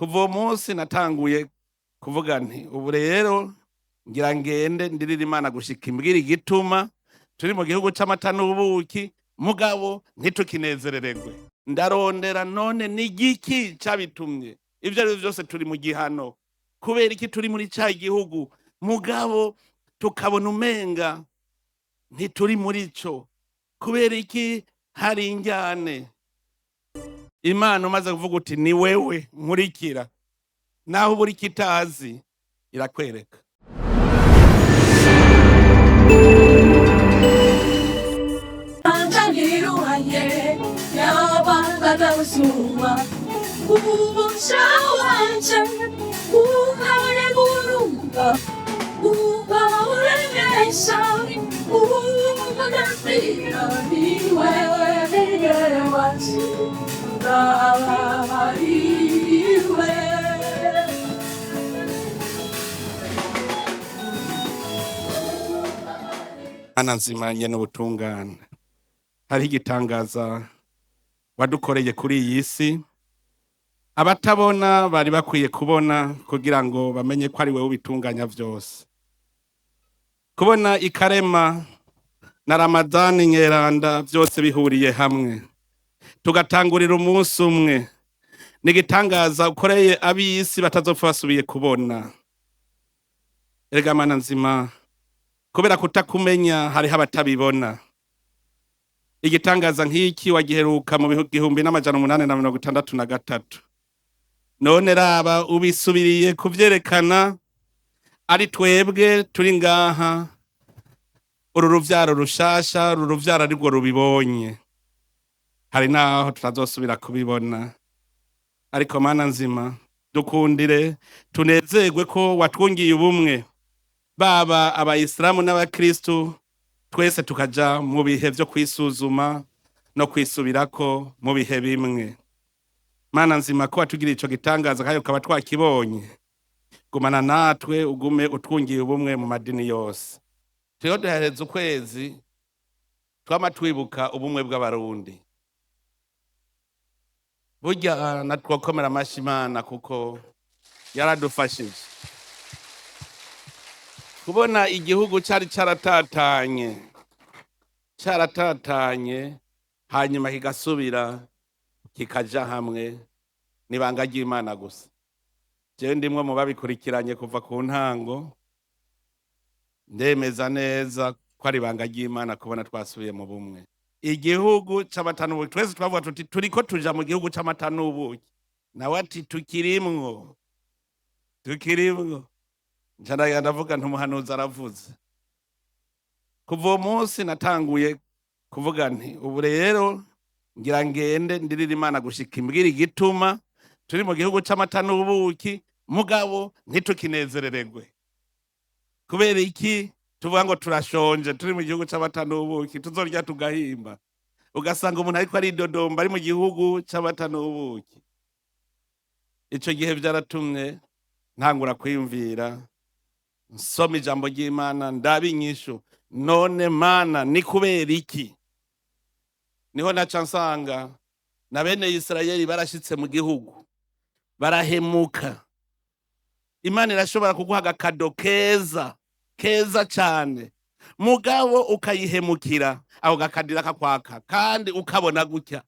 Kuva uwo munsi natanguye kuvuga nti ubu rero ngira ngende ndirira Imana gushika imbwira igituma turi mu gihugu c'amata n'ubuki, mugabo ntitukinezerererwe. Ndarondera none n'igiki cabitumye? Ivyo ari vyose turi mu gihano. Kubera iki turi muri ca gihugu, mugabo tukabona umenga ntituri muri co? Kubera iki hari injyane? Imana umaze kuvuga uti ni wewe nkurikira, naho ubura ikitazi irakwereka. Mana nzimanye n'ubutungane, hariho igitangaza wadukoreye kuri iyi si. Abatabona bari bakwiye kubona kugira ngo bamenye ko ari wewe ubitunganya vyose. Kubona ikarema na Ramadani Nyeranda vyose bihuriye hamwe, tugatangurira umunsi umwe, ni igitangaza ukoreye ab'isi batazopfa basubiye kubona. Erega Mana nzima, kubera kutakumenya hariho abatabibona. Igitangaza nk'iki wagiheruka mu 1863. None raba ubisubiriye kuvyerekana ari twebwe turi ngaha, uru ruvyaro rushasha, uru ruvyaro arirwo rubibonye. Hari naho tutazosubira kubibona, ariko Mana nzima, dukundire tunezerwe ko watwungiye ubumwe, baba abayisilamu n'abakristu, twese tukaja mu bihe vyo kwisuzuma no kwisubirako mu bihe bimwe. Mana nzima, ko watugiriye ico gitangaza kandi ukaba twakibonye, gumana natwe ugume utwungiye ubumwe mu madini yose. Turiho duhereza ukwezi twama twibuka ubumwe bw'Abarundi. Burya natwokomera amashi Imana kuko yaradufashije kubona igihugu cari caratatanye, caratatanye, hanyuma kigasubira kikaja hamwe. Nibanga ry'Imana gusa. Jewe ndimwe mu babikurikiranye kuva ku ntango, ndemeza neza ko ari ibanga ry'Imana kubona twasubiye mu bumwe. Igihugu c'amata n'ubuki, twese twavuga tuti turiko tuja mu gihugu c'amata n'ubuki, nawe ati tukirimwo, tukirimwo. Nca ndavuga nti umuhanuzi aravuze. Kuva uwo munsi natanguye kuvuga nti ubu rero ngira ngende ndirira Imana gushika imbwira igituma turi mu gihugu c'amata n'ubuki, mugabo ntitukinezerererwe. Kubera iki tuvuga ngo turashonje turi mu gihugu c'amata n'ubuki, tuzorya tugahimba? Ugasanga umuntu ariko aridodomba ari mu gihugu c'amata n'ubuki. Ico gihe vyaratumye ntangura kwiyumvira, nsoma ijambo ry'Imana, ndaba inyishu. None Mana, ni kubera iki? Niho naca nsanga na bene Isirayeli barashitse mu gihugu barahemuka. Imana irashobora kuguha agakado keza keza cane, mugabo ukayihemukira, ako gakadira kakwaka kandi ukabona gutya,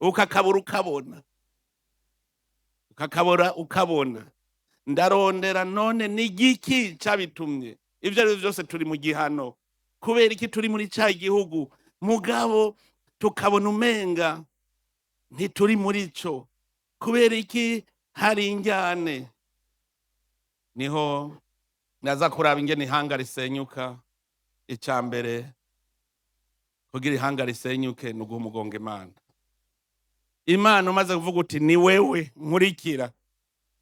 ukakabura ukabona, ukakabura ukabona. Ndarondera none n'igiki cabitumye? Ivyo ari vyose turi mu gihano. Kubera iki turi muri ca gihugu, mugabo tukabona umenga ntituri muri co? Kubera iki hari injyane? Niho naza kuraba ingene ihanga risenyuka. Ica mbere kugira ihanga risenyuke ni uguha umugongo Imana. Imana umaze kuvuga uti ni wewe nkurikira,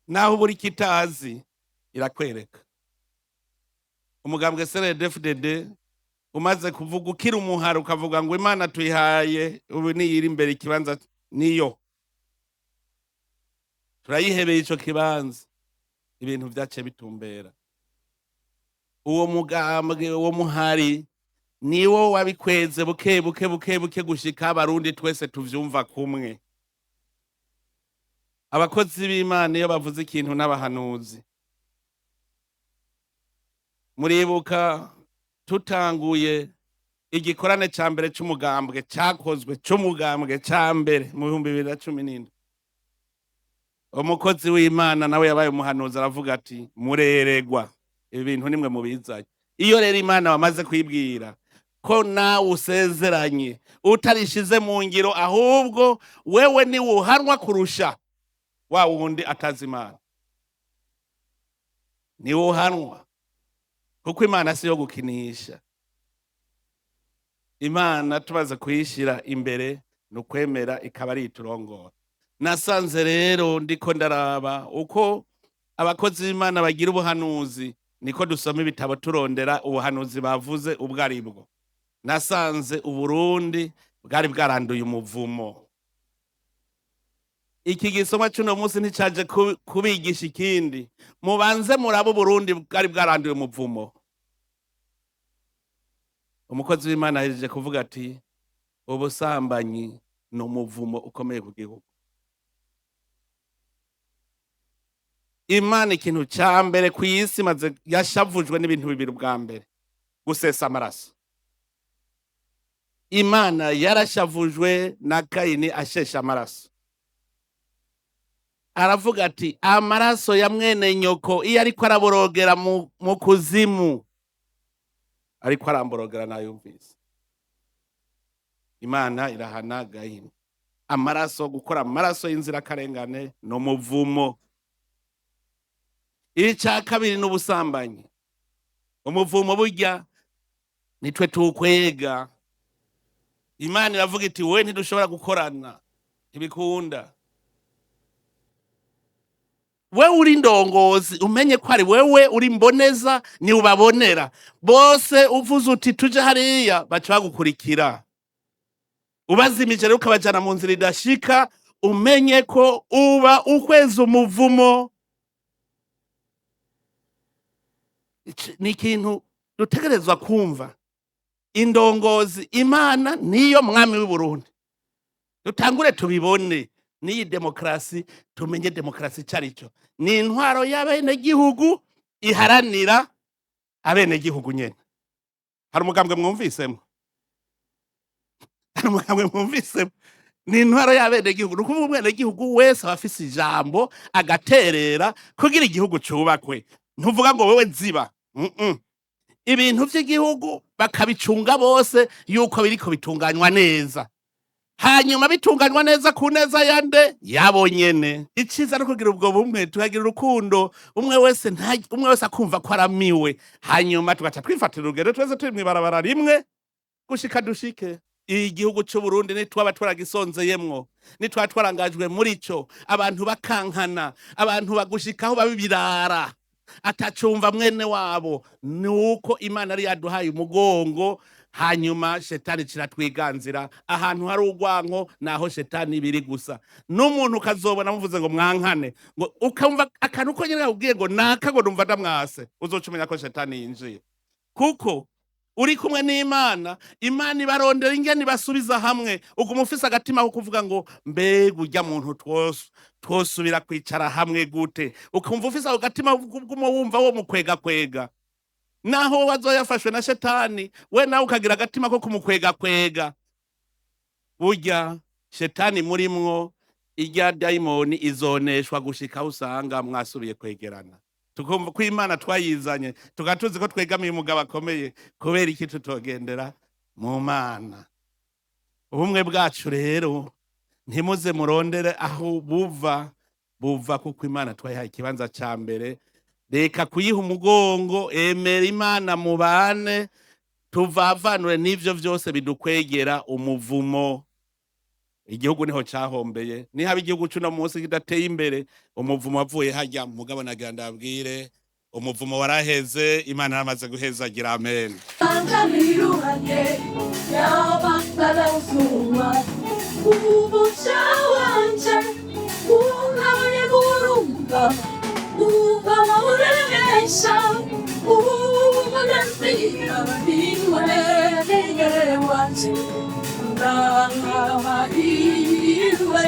naho ubura ikitazi irakwereka. Umugambwe CNDD-FDD umaze kuvuga ukira umuhara, ukavuga ngo Imana tuyihaye ubu niyiri imbere ikibanza, niyo turayihebeye ico kibanza, ibintu vyaciye bitumbera. Uwo mugambwe, uwo muhari niwo wabikweze buke buke buke buke gushika Abarundi twese tuvyumva kumwe. Abakozi b'Imana iyo bavuze ikintu n'abahanuzi, muribuka tutanguye igikorane ca mbere c'umugambwe cakozwe c'umugambwe ca mbere mu 2017, umukozi w'Imana nawe yabaye umuhanuzi, aravuga ati: "Mureregwa, ibi bintu nimwe mubizanye." Iyo rero Imana wamaze kwibwira ko nawe usezeranye utarishize mu ngiro, ahubwo wewe niwuhanwa kurusha wa wundi atazi Imana, niwuhanwa, kuko Imana si yo gukinisha. Imana tumaze kuyishyira imbere ni ukwemera ikaba ari iturongora. Nasanze rero ndiko ndaraba uko abakozi b'Imana bagira ubuhanuzi, niko dusoma ibitabo turondera ubuhanuzi bavuze ubwo ari bwo. Nasanze Uburundi bwari bwaranduye umuvumo. Iki gisomwa cy'uno munsi nticaje kubigisha ikindi, mubanze murabe Uburundi bwari bwaranduye umuvumo. Umukozi w'Imana ahejeje kuvuga ati: "Ubusambanyi ni umuvumo ukomeye ku gihugu." Imana ikintu cya mbere ku isi maze yashavujwe n'ibintu bibiri. Ubwa mbere, gusesa amaraso. Imana yarashavujwe na Kayini ashesha amaraso. Aravuga ati: "Amaraso ya mwene nyoko iyo ariko araborogera mu kuzimu, ariko aramborogera nayumvise." Imana irahana Gahini. Amaraso, gukora amaraso y'inzirakarengane ni umuvumo. Icya kabiri ni ubusambanyi. Umuvumo burya nitwe tuwukwega. Imana iravuga iti: "Wowe ntidushobora gukorana, ntibikunda." Wewe uri ndongozi, umenye ko ari wewe uri mboneza, ni ubabonera bose. Uvuze uti: "Tuje hariya", baca bagukurikira. Ubazimije rero ukabajana mu nzira idashika, umenye ko uba ukweza umuvumo. Ni ikintu dutegerezwa kumva. Indongozi, Imana niyo mwami w'i Burundi. Dutangure tubibone n'iyi demokarasi, tumenye demokarasi icyo ari cyo. Ni intwaro y'abenegihugu iharanira abenegihugu nyene. Hari umugambwe mwumvisemo? Hari umugambwe mwumvisemo? Ni intwaro y'abenegihugu, ni ukuvuga umwenegihugu wese aba afise ijambo, agaterera kugira igihugu cubakwe. Ntuvuga ngo: "Wewe ziba." Ibintu vy'igihugu bakabicunga bose yuko biriko bitunganywa neza, hanyuma bitunganywa neza ku neza yande? Yabo nyene. Iciza no kugira ubwo bumwe, tukagira urukundo, umwe wese umwe wese akumva ko aramiwe, hanyuma tugaca twifatira urugendo twese turi mw'ibarabara rimwe gushika dushike. Igihugu c'u Burundi nitwaba twaragisonzeyemwo, nitwaba twarangajwe muri co, abantu bakankana, abantu bagushikaho babibirara, atacumva mwene wabo, nuko Imana ari yaduhaye umugongo, hanyuma shetani kiratwiganzira. Ahantu hari urwanko naho shetani biri gusa. N'umuntu ukazobona muvuze ngo mwankane, ngo ukamva akantu ko nyene kakubwiye ngo naka ngo numva ndamwase, uzoca umenya ko shetani yinjiye. Kuko uri kumwe n'Imana, Imana ibarondera ingene ibasubiza hamwe. Uguma ufise agatima ko kuvuga ngo: "Mbega urya muntu twosubira kwicara hamwe gute?" Ukumva ufise ako gatima, uguma wumva wo mukwega kwega, naho wazoyafashwe na shetani, we nawe ukagira agatima ko kumukwega kwega. Burya shetani murimwo, irya dayimoni izoneshwa gushika aho usanga mwasubiye kwegerana. Tukumva ko Imana twayizanye, tukaba tuzi ko twegamiye umugabo akomeye. Kubera iki tutogendera mu Mana? Ubumwe bwacu rero, ntimuze murondere aho buva. Buva kuko Imana twayihaye ikibanza ca mbere. Reka kuyiha umugongo, emera Imana mubane, tuvavanure n'ivyo vyose bidukwegera umuvumo. Igihugu niho cahombeye, nihaba igihugu c'uno munsi kidateye imbere, umuvumo wavuye harya. Mugabo nagira ndabwire, umuvumo waraheze, Imana yaramaze guhezagira. Amen. Anganiruhanye y'abasarauzuba umuca wanje unkabone gurunga ukamawuremesha umunazira inwere wanje ndangabariwe.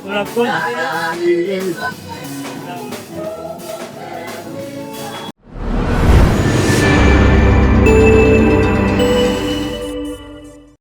Urakoze.